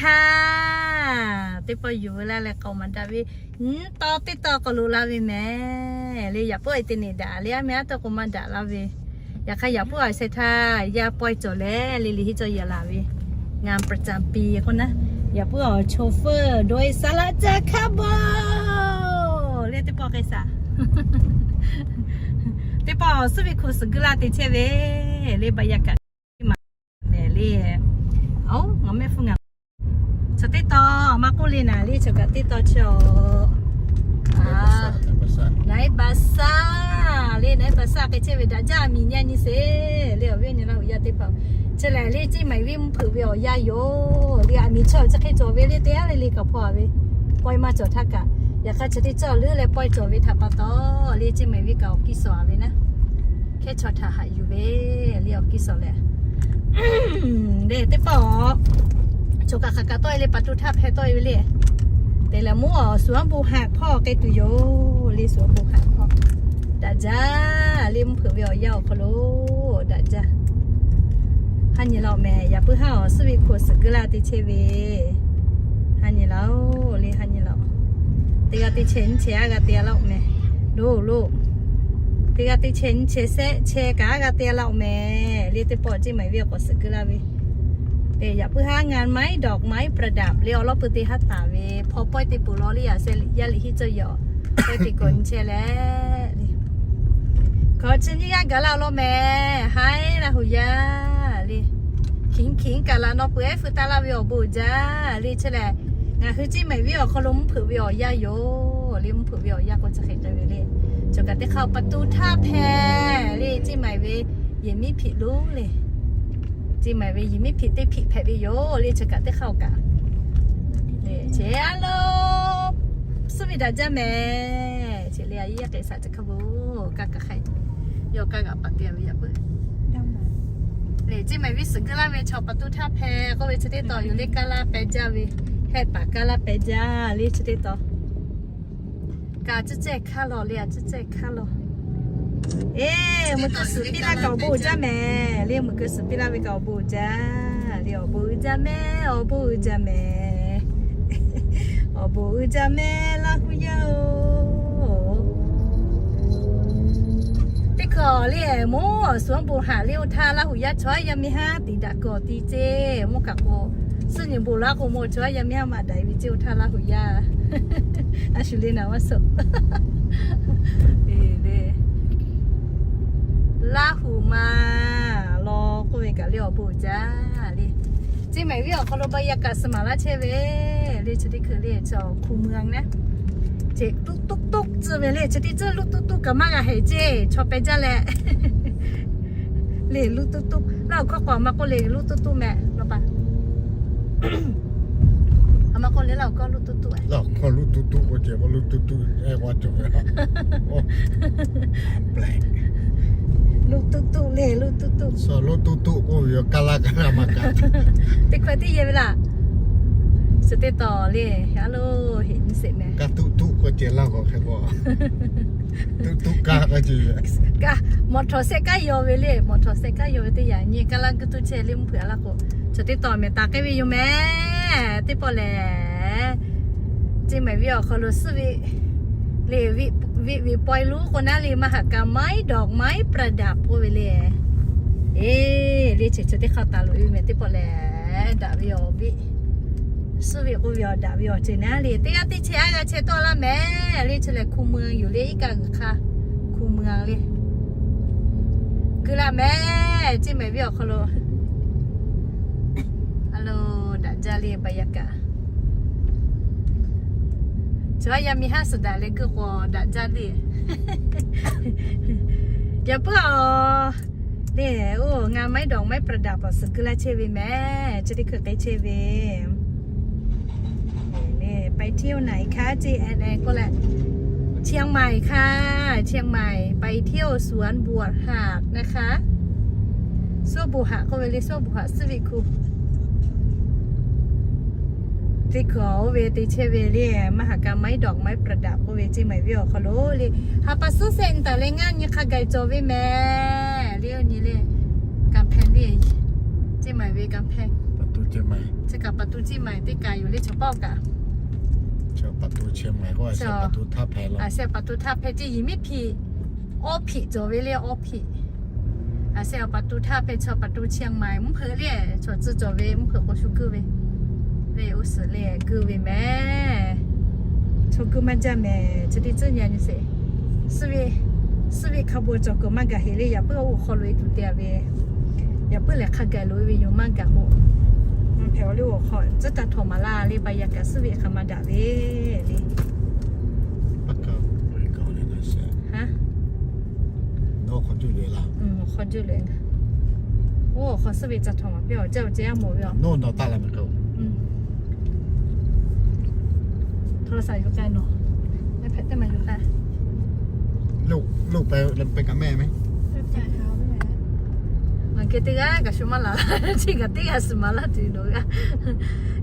Htaˇ, teˇ pawˆ yuˬ ve laˇ leh k'awꞈ maˍ daꞈ ve, nyiˇ taw teˇ taw k'awꞈ loꞈ la ve mehˍ le. Yaꞈ puiˉ e te neˍ daꞈ le, aˉ meh aˉ tawˇ k'o maˇ daꞈ laˇ ve. Yaꞈ hk'aˇ yaꞈ puiˉ awˬ sheh htaˇ yaˇ pawehˇ cawˬ leh le le hiˉ cawˇ yaꞈ laˬ ve, ngaˬ ประจำปี k'oˆ naˉ, yaꞈ puiˉ awˬ โชเฟอร์ โดยสารจักร k'aˉ-oˬ le teˇ pawˆ k'ai shaˍ. Teˇ pawˆ suhˉ ve hko suhˍ guˇ laˇ te chehˇ ve le บรรยากาศ maˍ mehˍ le. Aoˬ, ngaˬ mehˆ hpu ngaˬ chaw teˇ taw maˇ k'oˆ le naˍ le, chaw kaꞈ teˇ taw chi awˬ, naˉ baˬ saˉ le, naˉ baˬ saˉ k'ai chehˇ ve daꞈ jaˇ miˬ nyi nyi sheˍ le. Awˬ viˉ awˬ nyi Laˇ huˍ yaˇ teˇ hpaˍ, chi lehˬ le Ceˇ maiˍ viˉ mvuhˇ hpeuꞈ ve awˬ yanˇ yoˬ le. Aˬ miˍ chaw chi hk'e cawˬ ve le, teˇ g'aˇ le le kaꞈ hpaw ve, pawehˇ maˇ cawˬ htaˇ kaꞈ, yaꞈ hk'aˇ chi teˇ cawˬ leuˉ leh pawehˇ cawˬ ve htaꞈ pa taw le, Ceˇ maiˍ viˉ kaꞈ awˬ kiˇ suhˍ ve naˉ, hkehˉ chaw htaꞈ haꞈ yuˬ ve le awˬ kiˇ suhˍ leh le teˇ pawˆ chaw kaꞈ hk'aˬ kaꞈ tawˆ e le, ประตูท่าแพ tawˆ e ve le. Te leh mvuhˇ awˬ suhˍ awˉ bon haꞈ hpawˇ k'ai tuˬ yoˬ le, suhˍ awˉ bon haꞈ hpawˇ. Daꞈ jaˇ le, mvuhˇ hpeuꞈ ve awˬ yanˇ awˬ hk'aw lo daꞈ jaˇ. Ha nyi laˇ-oˬ mehˍ, yaꞈ puiˉ haˉ awˬ suhˉ ve hko suhˍ guˇ laˇ te chehˇ ve. Ha nyi laˇ-oˬ le, ha nyi laˇ-oˬ. Teˇ g'aˇ teˇ chehˇ nyiˇ chehˇ aˉ g'a te laˇ-oˬ mehˍ. Loˬ loˬ. Teˇ g'aˇ teˇ chehˇ nyiˇ chehˇ shehˆ chehˇ kaꞈ aˉ g'a te laˇ-oˬ mehˍ le. Teˇ pawˆ Ceˇ maiˍ viˉ awˬ k'awꞈ suhˍ guˇ laˇ ve, yaꞈ puiˉ haˉ งานไม้ดอกไม้ประดับ le awˬ lawn pui te haˉ taˍ ve hpaw pawehˇ te peuˬ law le, yaꞈ sheh yaˇ liꞈ hiˉ cawˇ yaꞈ pawehˇ te k'awꞈ nyi chehˇ leh le. Hkawꞈ chi nyiˇ g'aˇ gaˬ laˇ awˬ lawn mehˍ, haiˉ Laˇ huˍ yaˇ le. Hkiˉ hkiˉ kaꞈ laꞈ naw peuˬ ehˉ feu taˍ laˇ ve awˬ bon uiˍ jaˇ le. Chi lehˬ ngaˬ hui Ceˇ maiˍ viˉ awˬ hk'aw lo mvuhˇ hpeuꞈ ve awˬ yanˇ yoˬ le. Mvuhˇ hpeuꞈ ve awˬ yanˇ k'o chi hk'e k'ai ve le. Chaw kaꞈ teˇ hk'aˇ ประตูท่าแพ le Ceˇ maiˍ ve yehˬ miˉ hpiꞈ lonˉ le. Ceˇ maiˍ ve yehˬ miˉ hpiꞈ teˇ hpiꞈ hpehꞈ ve yoˬ le. Chaw kaꞈ teˇ hk'aˇ kaꞈ le, cheˇ a lo, suhˉ ve daꞈ jaˇ mehˍ. Cheˇ le a yaˇ k'ai shaˍ chi hk'a bon kaˇ kaꞈ hk'ai, yawˇ kaˇ g'aꞈ paˍ te ve yaꞈ puiˉ le. Ceˇ maiˍ viˉ suhˍ guˇ laˇ ve chaw ประตูท่าแพ k'oˆ ve chi teˇ taw yoˬ le, kaˇ laˇ pehˬ jaˇ ve, hehˆ paˍ kaˇ laˇ pehˬ jaˇ le chi teˇ taw. Kaꞈ a ciˉ cehˇ hkaˇ law le, a ciˉ cehˇ hkaˇ law. Eˬ, meuˬ keu suhˍ piˇ laˇ kaꞈ awˬ bon uiˍ jaˇ mehˍ le. Meuˬ keu suhˍ piˇ laˇ ve kaꞈ awˬ bon uiˍ jaˇ le. Awˬ bon uiˍ jaˇ mehˍ, awˬ bon uiˍ jaˇ mehˍ. Awˬ bon uiˍ jaˇ mehˍ Laˇ huˍ yaˇ-oˬ. Teˇ hkui le mvuhˇ awˬ suhˍ awˬ bon haꞈ le oˇ htaˇ Laˇ huˍ yaˇ chaw yaˇ miˇ haˉ tiꞈ daꞈ kuiˬ awˬ ti ceˇ mvuhˇ kaꞈ k'o, suhˉ nyi bon laˇ k'o mvuhˇ chaw yaˇ miˇ haˉ maˇ daꞈ e ve ceˇ oˇ htaˇ Laˇ huˍ yaˇ a shu le naˍ maˇ suhˍ le. Laˇ huˍ ma law k'oˆ ve kaꞈ le awˬ bon uiˍ jaˇ le. Ceˇ maiˍ viˉ awˬ hk'aw lo บรรยากาศ suh maˍ laˇ chehˇ ve le. Chi teˇ hkui le chaw คูเมือง naˉ, ceˇ tuˆ tuˆ tuˆ tcuh ve le. Chi teˇ tcuhˇ luˇ tuˆ tuˆ kaꞈ maˇ g'a hehˍ ceˇ chaw pehˬ jaˇ leh le. Luˇ tuˆ tuˆ laˇ awˬ hkawˇ k'o a ma k'oˆ le luˇ tuˆ tuˆ mehˍ law pa. A ma k'oˆ le laˇ awˬ hkawˇ luˇ tuˆ tuˆ, laˇ awˬ hkawˇ luˇ tuˆ tuˆ k'oˆ ceˇ k'o luˇ tuˆ tuˆ ehˉ k'oˆ cawˬ ve. Luˇ tuˆ tuˆ le, luˇ tuˆ tuˆ, suhˍ luˇ tuˆ tuˆ k'oˆ ve yoˬ. Kaˇ laˇ kaˇ laˇ ma kaꞈ teˇ hkui teˇ yehˬ ve laˇ. Suhˍ teˇ taw le, a lo, heˍ nyi sheˍ mehˍ. Kaˇ tuˆ tuˆ k'oˆ ceˇ laˇ k'o hk'e k'o, tuˆ tuˆ kaˇ k'oˆ ceˇ. Kaˇ, มอเตอร์ไซค์ kaˇ yaw ve le, มอเตอร์ไซค์ kaˇ yaw ve teˇ yanˇ nyi kaˇ laˇ guˇ tuˆ chehˇ le mvuhˇ hpeuꞈ a laˇ k'o, chaw teˇ taw mehˍ taˍ k'ai ve yoˬ mehˍ. Teˇ pawˆ lehˬ, Ceˇ maiˍ viˉ awˬ hk'aw lo suhˉ ve le, viˆ ve pawehˇ lonˉ k'o naˉ le มหกรรมไม้ดอกไม้ประดับ k'oˆ ve le. Eˬ, le cheˬ chaw teˇ hk'aˇ taˍ loꞈ e ve mehˍ. Teˇ pawˆ lehˬ daꞈ ve awˬ viˉ, suhˉ ve k'oˆ ve awˬ daꞈ ve awˬ ceuˬ naˉ le. Teˇ g'aˇ teˇ chehˇ aˉ g'a chehˇ tawˆ laˇ mehˍ. Le chi lehˬ คูเมือง yoˬ le, iˉ kaˆ g'uiˬ hk'aˇ คูเมือง le. Guˇ laˇ mehˍ, Ceˇ maiˍ viˉ awˬ hk'aw lo. A lo, daꞈ jaˇ le บรรยากาศ. Chaw yaˇ miˇ haˉ suhˍ daꞈ leh guˇ k'o daꞈ jaˇ le. Yaꞈ puiˉ a le, oˇ งานไม้ดอกไม้ประดับ awˬ suhˍ guˇ laˇ chehˇ ve mehˍ. Chi teˇ hkui k'ai chehˇ ve le. ไปเที่ยวไหนคะ ceˇ e k'oˆ leh, เชียงใหม่ค่ะ เชียงใหม่ ไปเที่ยวสวนบวชหาดนะคะ suhˉ bon haꞈ k'oˆ ve le, suhˉ bon haꞈ suhˉ ve hku. Teˇ hkui oˇ ve te chehˇ ve le, มหกรรมไม้ดอกไม้ประดับ k'oˆ ve Ceˇ maiˍ viˉ awˬ hk'aw lo le. Ha pa suhˉ shehˆ nyi taˍ leh ngaˇ nyi hk'a gaˬ cawˬ ve mehˍ. Le nyi le, กำแพง le, Ceˇ maiˍ ve กำแพง ประตู Chi kaꞈ ประตู Chiang Mai teˇ kaꞈ yoˬ le, chaw paˆ kaꞈ. ประตู Chiang Mai k'o, ประตู ท่าแพ lo. Aˬ, ประตู ท่าแพ ceˇ, yehˬ miˉ hpeꞈ awˇ hpeꞈ cawˬ ve le, awˇ hpeꞈ. Aˬ, ประตู ท่าแพ chaw ประตู Chiang Mai mvuhˇ hpeuꞈ le, chaw tcuh cawˬ ve mvuhˇ hpeuꞈ k'o shu geuˇ ve. Le oˇ suhˍ le geuˇ ve mehˍ. Chaw geuˇ maˇ jaˇ mehˍ, chi teˇ tcuhˉ nyi nyi sheˍ. Suhˉ ve, suhˉ ve hk'a bon cawˬ kuiˬ maˇ gaˬ heˍ le, yaꞈ puiˉ oˇ hk'aw lo e tuˬ te ve. Yaꞈ puiˉ lehˬ hk'a gaˬ loꞈ e ve yoˬ, maˇ gaˬ k'o. Hpehꞈ awˬ le awˬ hk'aw tcuhˉ taˇ htawꞈ maˍ laˇ le, บรรยากาศ suhˉ ve hk'aˬ ma daꞈ ve le. Awˬ hk'aw juˇ loꞈ e laˇ. Oˇ awˬ hk'aw suhˉ ve ca htawꞈ maˍ piˇ awˬ, caˇ awˬ ceh a mawˬ ve awˬ. Nawˬ nawˬ taˇ la mehˍ k'o. โทรศัพท์ yuˬ k'ai nawˬ. iPad teˇ maˬ yuˬ k'ai. Loꞈ, loꞈ pehˍ, pehˍ kaꞈ mehˆ mehˆ. Ngaˬ geh teˇ g'aˇ kaꞈ shu maˇ laˬ, chi kaꞈ teˇ g'aˇ suhˍ maˍ laˇ tuˬ nawˬ g'aˇ.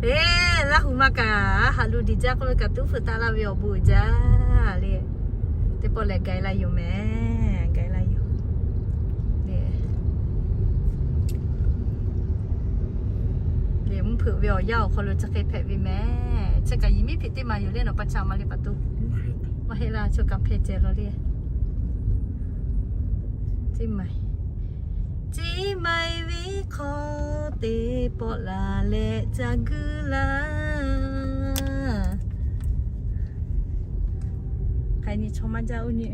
Eˬ, Laˇ huˍ maˇ kaꞈ, haꞈ lu diˬ jaˇ k'oˆ ve kaꞈ tuˉ hpfuhˆ taˍ laˇ ve awˬ bon uiˍ jaˇ le. Teˇ pawˆ lehˬ gaiˍ la yoˬ mehˍ, gaiˍ la yoˬ. Lehˬ mvuhˇ hpeuꞈ ve awˬ yanˇ awˬ hk'aw lo chi hk'e hpehꞈ ve mehˍ. Chi kaꞈ yehˬ miˉ hpeꞈ teˇ maˬ yoˬ le, nawˬ pa cha ma le pa taw. Maˇ heˆ laˇ, chaw kaꞈ hpehꞈ ceh law le. Ceˇ ma, Ceˇ ma ve hk'aw teˇ pawˆ laˬ leh ca guˇ laˇ. Hk'aˬ nyi chaw maˇ jaˇ oˇ nyi.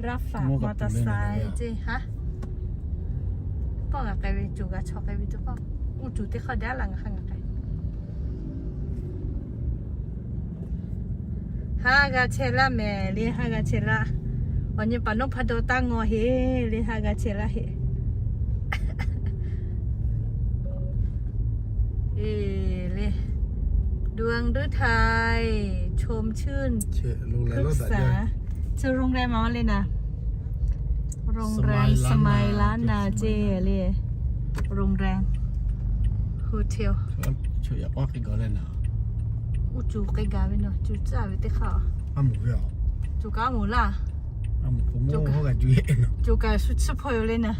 Rafa motorcycle ceˇ ha. Kawˆ ngaˬ k'ai ve, cuˬ g'a chaw k'ai ve teˇ kawˆ. Uˇ cuˬ teˇ hk'aˇ daꞈ laˇ ngaˬ hk'aˇ ngaˬ k'ai. Haˉ g'a chehˇ laˇ mehˍ le, haˉ g'a chehˇ laˇ. Awˬ nyi paˍ nawˉ hpaˇ dawˇ taˇ ngaw heˍ le, haˉ g'a chehˇ laˇ heˍ. Eˬ le, ดวงฤทัย ชมชื่น พฤกษา ชื่อโรงแรม ma le na. โรงแรม สมัยล้านนา ceˇ le. โรงแรม hotel. Uˇ cuˬ k'ai gaˬ ve nawˬ, cuˬ caˇ ve teˇ hk'aˇ. Cuˬ kaꞈ moˍ laˇ. Cuˬ kaꞈ shu tsuhˇ hpawˇ yoˬ le na.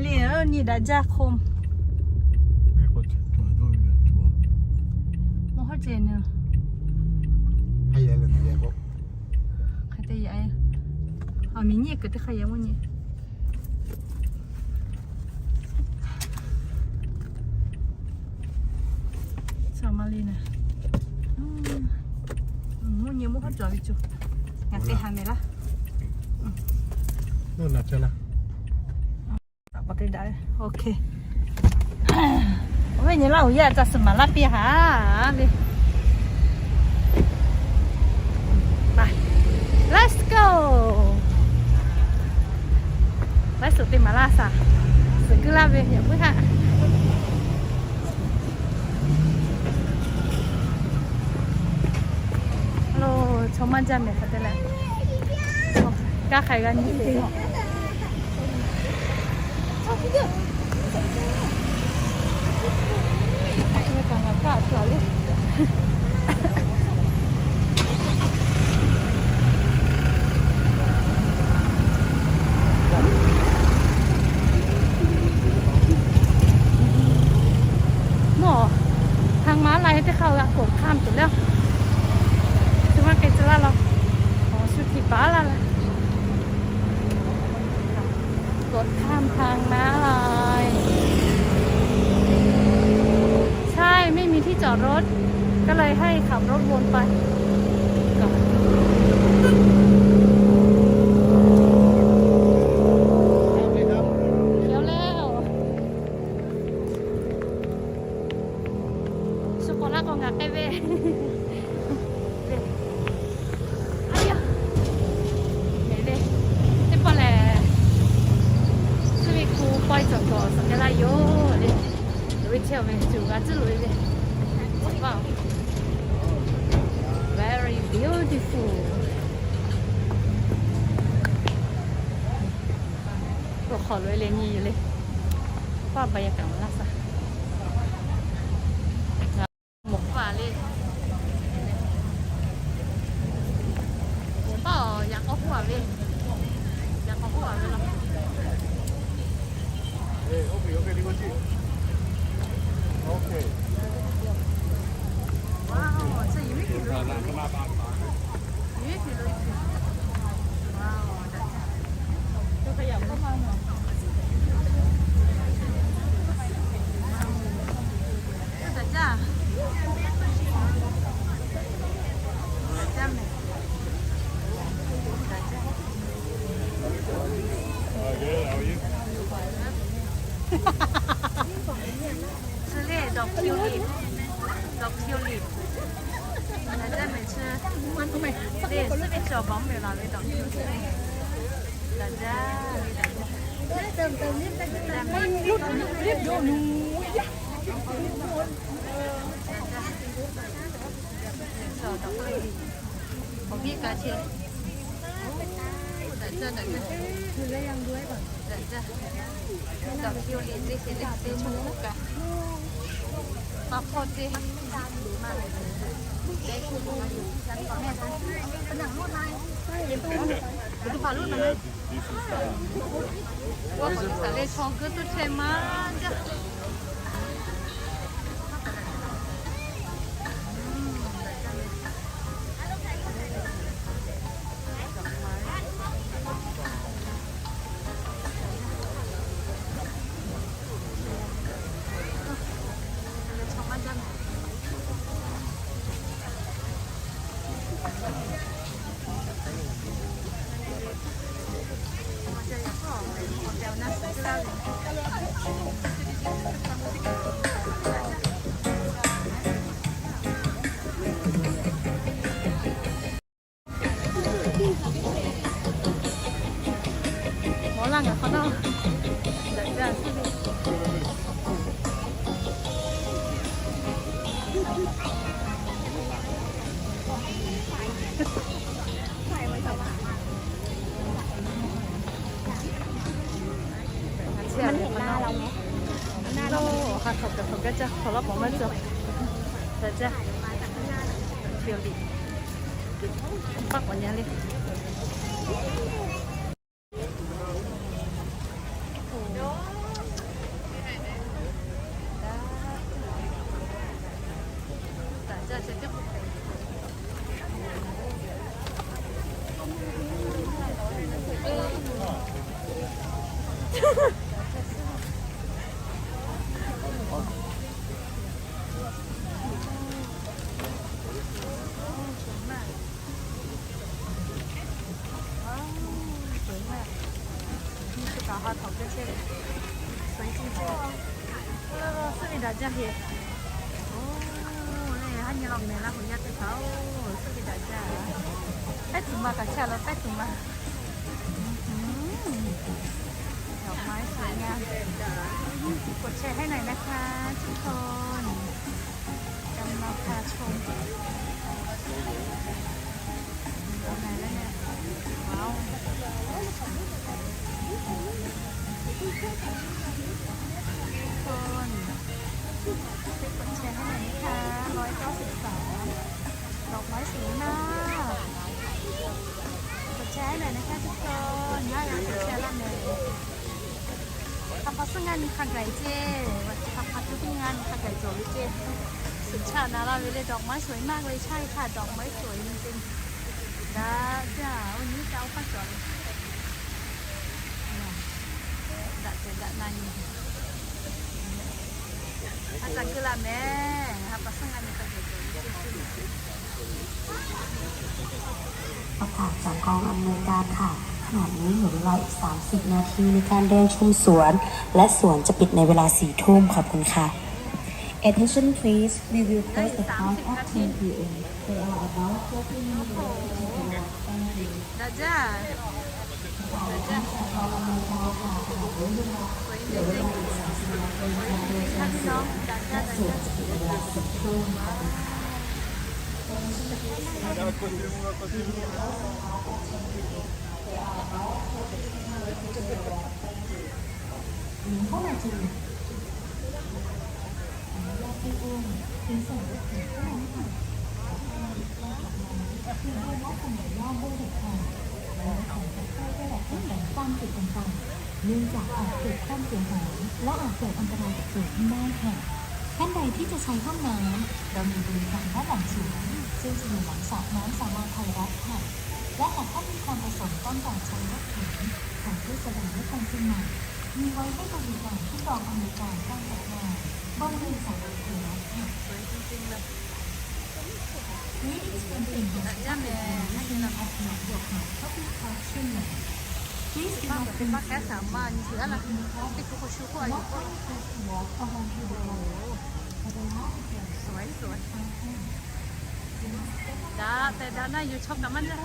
Le nyi daꞈ jaˇ hk'o. Mawˇ hawˉ ceh na. Hk'aˬ te yaꞈ, awˬ miˬ nyiˇ kuiˬ teˇ hk'aˇ yaꞈ mawˇ nyi. Saˍ maˍ liˇ na. Mvuhˇ nyi mvuhˇ hawˉ cawˬ ve cuˬ. Ngaˬ te ha mehˍ laˇ. Oˇ ve nyi laˇ, oˇ ve nyi laˇ, uˬ yaˇ ca suhˍ maˍ laˇ piˇ ha ve. Let's go. Laiˉ suhˍ te maˍ laˇ saˍ. Suhˍ guˇ laˇ ve yaꞈ puiˉ haˆ. Lo, chaw maˇ jaˇ mehˍ hk'aˬ te leh. Kaˇ hk'ai g'a nyi te. Mawˇ, ทางม้าลาย teˇ hk'aˇ g'a k'oˍ hk'aˇ tuˬ le. Suh maˇ k'ai tcuh laˇ law. Awˬ shu htiꞈ paˍ laˇ laˇ. กดข้ามทางม้าลาย ใช่ ไม่มีที่จอดรถ ก็เลยให้ขับรถวนไปก่อน เขียวแล้ว Shu k'awꞈ laˇ k'o ngaˬ k'ai ve. Teˇ pawˆ lehˬ, suhˉ ve hku pawehˇ cawˬ kawꞈ suhˍ k'ai laˇ yoˬ le. Awˬ ve chehˇ awˬ ve cuˬ g'a tcuhˉ loꞈ e ve. Wow, very beautiful. K'o hk'awꞈ loꞈ e le nyi yoˬ le. Paˇ บรรยากาศ maˍ laˇ saˍ. Mawˬ hk'aˇ le. Paˇ, yaꞈ k'aw huˉ a ve. Yaꞈ k'aw huˉ a ve law. Chi le dawˬ hkiu liꞈ, dawˬ hkiu liꞈ. Daꞈ jaˇ mehˍ chi. Te suhˉ ve cawˬ bawˬ mehˍ laˬ ve dawˬ hkiu liꞈ. Daꞈ jaˇ ve daꞈ jaˇ. Awˬ viˉ ka ce. Daꞈ jaˇ, daꞈ jaˇ. Daꞈ jaˇ. Dawˬ hkiu liꞈ ce, hk'e le te chaw k'oˆ kaꞈ maˇ hpawˇ ce. Awˬ viˉ ka le chaw geuˇ tuˇ chehˇ maˇ jaˇ. Mawˬ laˇ ngaˬ hk'awꞈ nawˉ. Ngaˬ chi a le hk'awꞈ nawˉ, awˬ ha hk'aw pehꞈ hk'awꞈ gaˇ jaˇ, hk'awꞈ lawˉ k'awꞈ maˇ cawˬ. Daꞈ jaˇ. Hkui liꞈ paˆ k'awꞈ nyi le. Sui maˇ, nyi chi kaꞈ ha htawnˍ keu chehˇ ve, sui ceh ceh. Suhˉ ve daꞈ jaˇ heꞈ. Oˇ, le ha nyi la mehˍ laˇ hoꞈ yaˇ teˇ hpaˍ oˬ, suhˉ ve daꞈ jaˇ. Pehˉ tuˬ ma kaꞈ chehˇ la pehˉ tuˬ ma. ดอกไม้สวยงาม กดแชร์ให้หน่อยนะคะ ทุกคน กำลังพาชม ตรงไหนแล้วเนี่ย ว้าว ทุกคน ช่วยกดแชร์ให้หน่อยนะคะ ร้อยเก้าสิบสาม ดอกไม้สวยมาก กดแชร์ให้หน่อยนะคะทุกคน น่ารัก กดแชร์รอบหนึ่ง Ha pa suh ngaˇ nyi hk'a gaˬ ce, ha pa suh ngaˇ nyi hk'a gaˬ cawˬ ve ce. Suꞈ chaˇ na laˇ ve le, ดอกไม้สวยมากเลย ใช่ค่ะ ดอกไม้สวยจริงๆ Daꞈ jaˇ, oˇ nyi ca oˇ hpaˇ cawˬ le. Daꞈ ceh daꞈ na nyi. Ha ca keu la mehˍ, ha pa suh ngaˇ nyi hk'a gaˬ cawˬ ve ce. ประกาศจากกองอำนวยการค่ะ ขณะนี้เหลือเวลาอีก สามสิบ นาทีในการเดินชมสวน และสวนจะปิดในเวลา สี่ ทุ่ม ขอบคุณค่ะ Attention please, we will close the park at ten p m. There are about thirty minutes left to take a walk. Thank you. Daꞈ jaˇ. Daꞈ jaˇ. Sui ceh ceh. Sui ceh ceh. Daꞈ jaˇ, daꞈ jaˇ. ท่านใดที่จะใช้ห้องน้ำ เรามีบริการด้านหลังสูง ซึ่งจะอยู่หลังสระน้ำศาลาไทยรัฐค่ะ และหากท่านมีความประสงค์ต้องการใช้รถเข็น ขอเทศบาลนครเชียงใหม่ มีไว้ให้บริการที่กองอำนวยการการจัดงาน บริเวณศาลาไทยรัฐค่ะ สวยจริงๆเลย Ladies and gentlemen, at the Public Park Chiang Mai. Please do not leave your car and walk around the block. สวยสวย ดา แต่ดาหน้าอยู่ชอบกับมันเนี่ย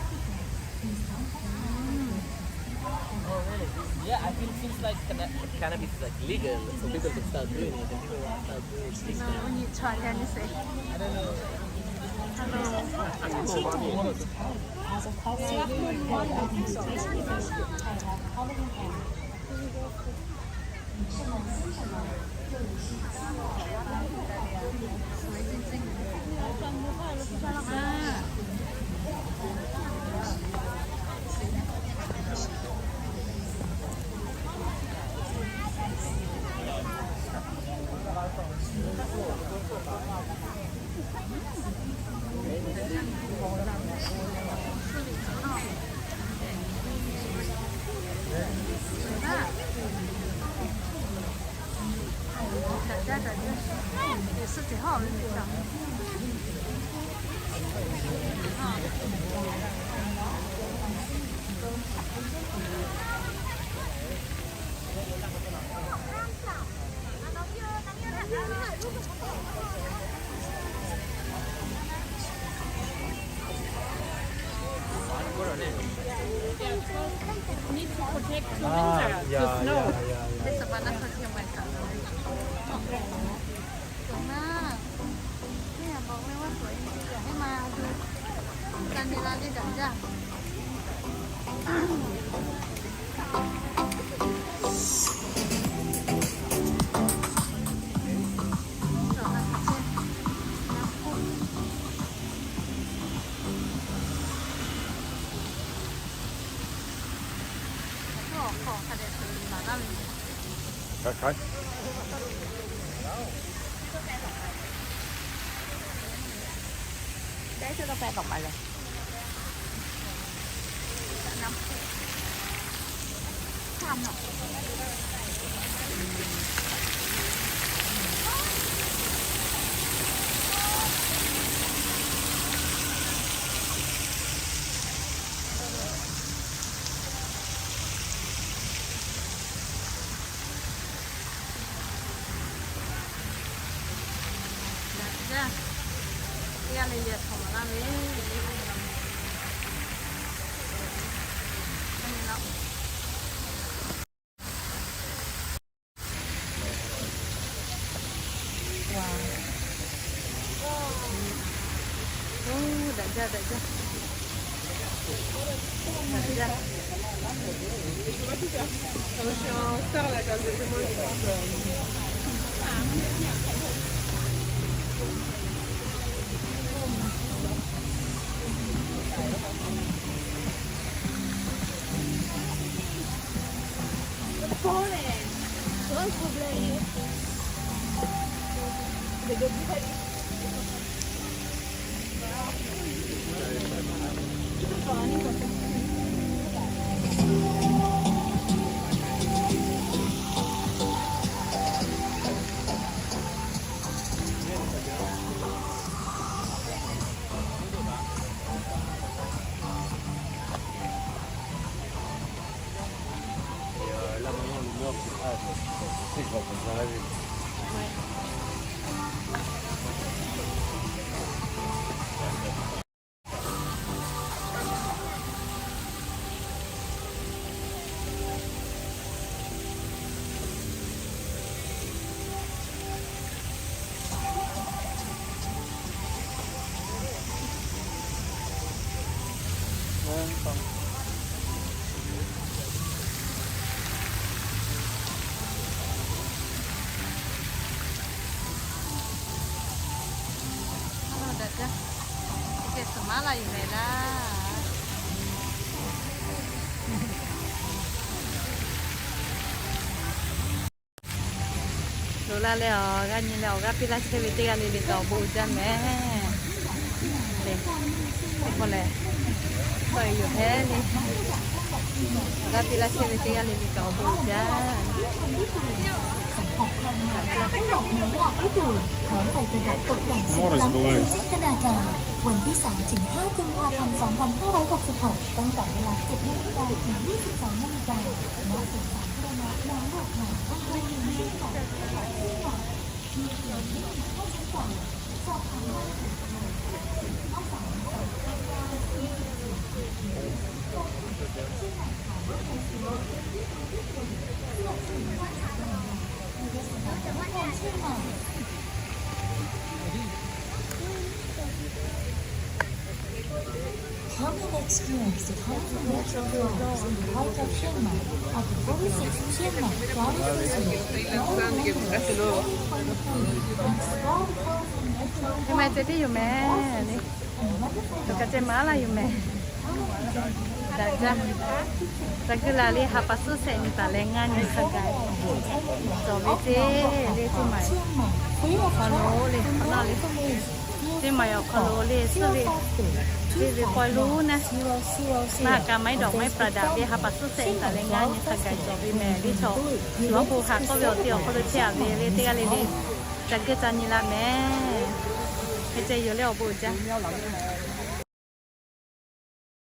อืม Oh, really? Yeah, I feel since, like, canna-, cannabis is, like, legal, so people could start doing it, and people want to start doing it. No, we need to try anything. I don't know. Hello. Need to protect children, ah, yeah, yeah, yeah, yeah. เทศบาลนครเชียงใหม่สาม สวยมาก เนี่ยบอกเลยว่าสวยจริงๆ อยากให้มาดูกัน เวลาได้ดับยาก Wow. Ơ, daꞈ jaˇ, daꞈ jaˇ. Daꞈ jaˇ. La leh awˬ g'aˇ nyi leh awˬ g'aˇ piˇ laˇ chehˇ ve teˇ g'aˇ le le kaꞈ awˬ bon uiˍ jaˇ mehˍ. Le, k'oˆ leh, k'oˆ yoˬ hehˉ le. Awˬ g'aˇ piˇ laˇ chehˇ ve teˇ g'aˇ le le kaꞈ awˬ bon uiˍ jaˇ. วันที่สามถึงห้ากุมภาพันธ์สองพันห้าร้อยหกสิบหก ตั้งแต่เวลาเจ็ดนาฬิกาถึงยี่สิบสองนาฬิกา ณ สวนสาธารณะนางเงือกหอ Common experience to come from natural flowers in the heart of Chiang Mai, at the forty-six Chiang Mai Flower Festival. Now remember, study for the queen, explore the colorful natural Chiang Mai flowers, ceh tiˉ yoˬ mehˍ. Kaꞈ ceh maˍ laˇ yoˬ mehˍ. Daꞈ jaˇ. Ca guˇ la le ha pa suhˉ shehˆ nyi taˍ leh ngaˇ nyi hk'a gaˬ cawˬ ve ceˇ le. Chiang Mai awˬ hk'aw lo le, awˬ na le, Chiang Mai awˬ hk'aw lo le suhˉ ve, teˇ ve pawehˇ lonˉ naˇ, naˇ kaꞈ ไม้ดอกไม้ประดับ ve ha pa suhˉ shehˆ nyi taˍ leh ngaˇ nyi hk'a gaˬ cawˬ ve mehˍ le. Chaw, shu awˬ bon haꞈ k'oˆ ve awˬ ti awˬ hk'aw lo chehˇ a ve le teˇ g'aˇ le le, ca guˇ ca nyi la mehˍ. Hk'e ceh yoˬ le, awˬ bon uiˍ jaˇ.